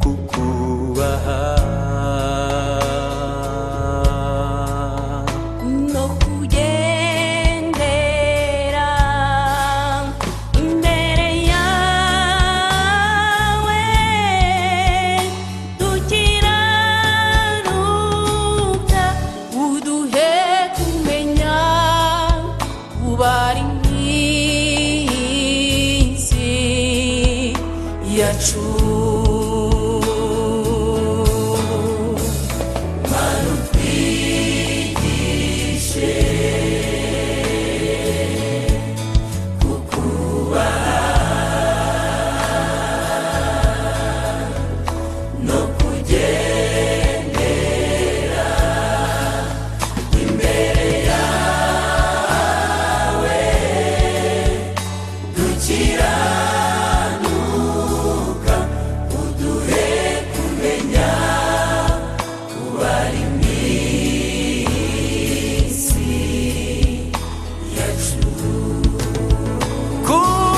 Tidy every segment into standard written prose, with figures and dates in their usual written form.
Kukubaha no kugendera imbere yawe dukiranuka, uduhe kumenya ubara iminsi yacu.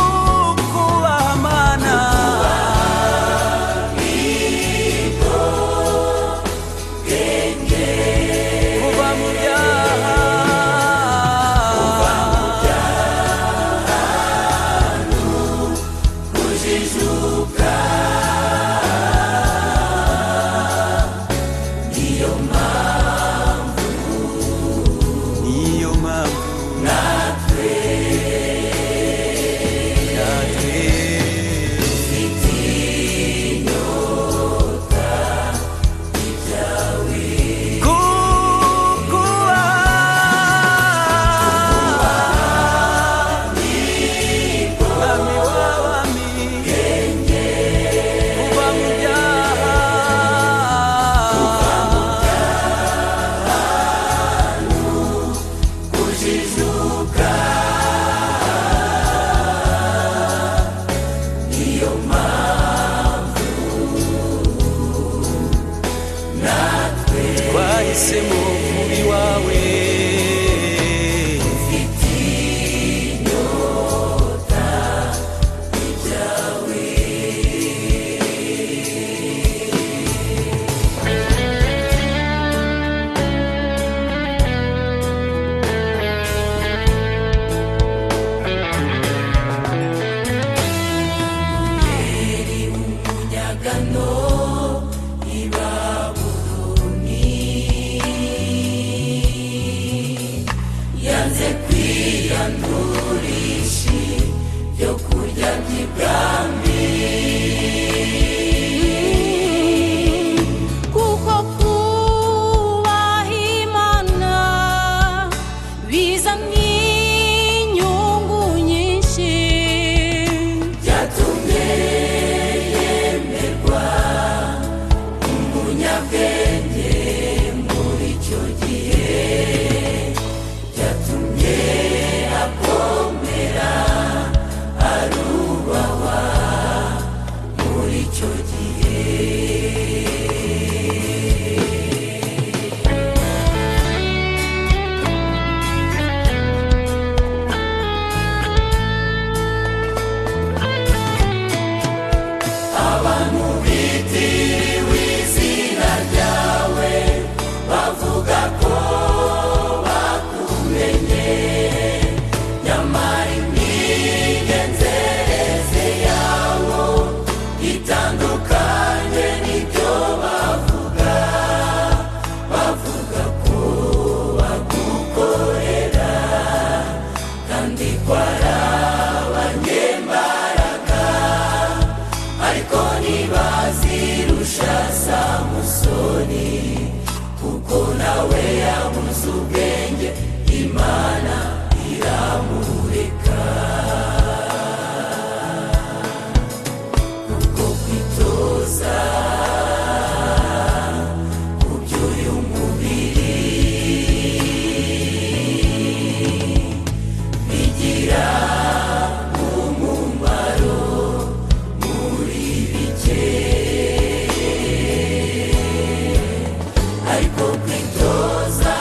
Kukubaha Mana, kuva mu byaha, niyo mpamvu natwe kukubaha Mwami w'abami, kuva mu byaha, twahisemo kuba iwawe. Umunyagano i Babuloni yanze kwiyandurisha ibyo kurya by'ibwami, kuko kubaha Imana bizana inyungu nyinshi. Byatumye yemerwa umunyabwenge muri icyo gihe, byatumye akomera arubahwa muri icyo gihe. Abantu bitiriwe izina ryawe bavuga ko bakumenye, nyamara imigenzereze yabo itandukanye n'ibyo bavuga. Bavuga ko bagukorera kandi ko ari abanyembaraga, ariko ntibazirusha Samusoni, kuko nawe yabuze ubwenge, Imana iramureka. Kuko kwitoza ku by'uyu mubiri bigira umumaro muri bike, ariko kwitoza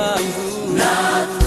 Niyo mpamvu.